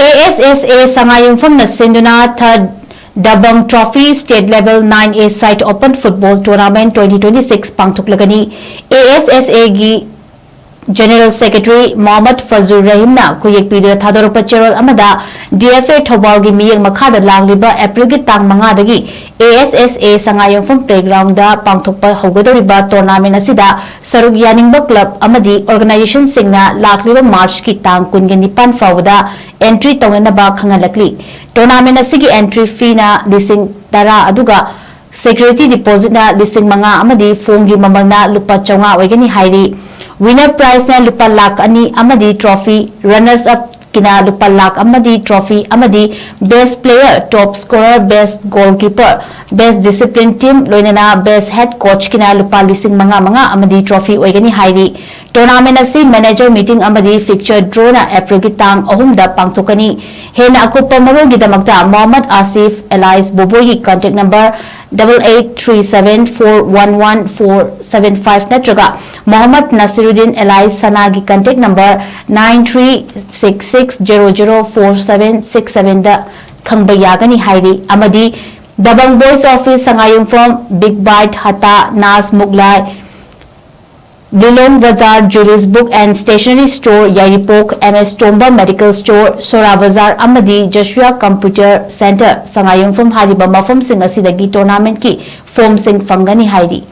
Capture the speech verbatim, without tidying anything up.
A S ꯑꯦꯁ ꯑꯦ ꯁꯉꯥꯏꯌꯨꯝꯐꯝꯅ ꯁꯤꯟꯗꯨꯅ Third Dabang Trophy State Level nine A Side Open Football Tournament twenty twenty-six ꯄꯥꯡꯊꯣꯛꯂꯒꯅꯤ꯫ A S ꯑꯦꯁ ꯑꯦꯒꯤ General Secretary Mohammad ꯐꯖꯨꯔ ꯔꯍꯤꯝꯅ ꯈꯨꯌꯦꯛ ꯄꯤꯗꯨꯅ ꯊꯥꯗꯣꯔꯛꯄ ꯆꯦꯔꯣꯜ ꯑꯃꯗ, D F A ꯊꯧꯕꯥꯜꯒꯤ ꯃꯤꯠꯌꯦꯡ ꯃꯈꯥꯗ ꯂꯥꯛꯂꯤꯕ ꯑꯦꯄ꯭ꯔꯤꯜꯒꯤ ꯇꯥꯡ ꯃꯉꯥꯗꯒꯤ ꯑꯦ ꯑꯦꯁ ꯑꯦꯁ ꯑꯦ ꯁꯉꯥꯏꯌꯨꯝꯐꯝ Playground ꯗ ꯄꯥꯡꯊꯣꯛꯄ ꯍꯧꯒꯗꯧꯔꯤꯕ tournament ꯑꯁꯤꯗ ꯁꯔꯨꯛ ꯌꯥꯅꯤꯡꯕ club ꯑꯃꯗꯤ organization ꯁꯤꯡꯅ ꯂꯥꯛꯂꯤꯕ March ꯀꯤ ꯇꯥꯡ ꯀꯨꯟꯒ ꯅꯤꯄꯥꯟ ꯐꯥꯎꯕꯗ entry ꯇꯧꯅꯅꯕ ꯈꯪꯍꯜꯂꯛꯂꯤ꯫ Tournament ꯑꯁꯤꯒꯤ entry fee ꯅ ꯂꯤꯁꯤꯡ ꯇꯔꯥ, ꯑꯗꯨꯒ security deposit ꯅ ꯂꯤꯁꯤꯡ ꯃꯉꯥ ꯑꯃꯗꯤ form ꯒꯤ ꯃꯃꯜꯅ ꯂꯨꯄꯥ ꯆꯥꯝꯃꯉꯥ ꯑꯣꯏꯒꯅꯤ ꯍꯥꯏꯔꯤ꯫ Winner prize ꯅ ꯂꯨꯄꯥ ꯂꯥꯈ ꯑꯅꯤ ꯑꯃꯗꯤ trophy, runners up ꯀꯤꯅ ꯂꯨꯄꯥ ꯂꯥꯈ ꯑꯃꯗꯤ trophy ꯑꯃꯗꯤ best player, top scorer, best goalkeeper, best discipline team, ꯂꯣꯏꯅꯅ best head coach ꯀꯤꯅ ꯂꯨꯄꯥ ꯂꯤꯁꯤꯡ ꯃꯉꯥ ꯃꯉꯥ ꯑꯃꯗꯤ trophy ꯑꯣꯏꯒꯅꯤ ꯍꯥꯏꯔꯤ꯫ Tournament ꯑꯁꯤ manager meeting ꯑꯃꯗꯤ fixture draw ꯅ ꯑꯦꯄ꯭ꯔꯤꯜꯒꯤ ꯇꯥꯡ ꯑꯍꯨꯝꯗ ꯄꯥꯡꯊꯣꯛꯀꯅꯤ꯫ ꯍꯦꯟꯅ ꯑꯀꯨꯞꯄ ꯃꯔꯣꯜꯒꯤꯗꯃꯛꯇ Mohammad ꯑꯥꯁꯤꯐ alias ꯕꯣꯕꯣꯏꯒꯤ contact number double eight three seven four one one four seven five ꯅꯠꯇ꯭ꯔꯒ ꯃꯣꯍꯝꯃꯗ ꯅꯁꯤꯔꯨꯗꯤꯟ alias ꯁꯅꯥꯒꯤ contact number nine three six six zero zero four seven six seven ꯗ ꯈꯪꯕ ꯌꯥꯒꯅꯤ ꯍꯥꯏꯔꯤ꯫ ꯑꯃꯗꯤ Dabang Boys Office, ꯁꯉꯥꯏꯌꯨꯝꯐꯝ, Big Bite, ꯍꯇꯥ, ꯅꯥꯁ, ꯃꯨꯛꯂꯥꯏ, ꯂꯤꯂꯣꯡ ꯕꯖꯥꯔ, Julius Book and Stationery Store, Yairipok, M S Tomba Medical Store, ꯁꯣꯔꯥ ꯕꯖꯥꯔ ꯑꯃꯗꯤ ꯖꯁ꯭ꯋꯤꯌꯥ Computer Centre, ꯁꯉꯥꯏꯌꯨꯝꯐꯝ ꯍꯥꯏꯔꯤꯕ ꯃꯐꯝꯁꯤꯡ ꯑꯁꯤꯗꯒꯤ tournament ꯀꯤ form ꯁꯤꯡ ꯐꯪꯒꯅꯤ ꯍꯥꯏꯔꯤ꯫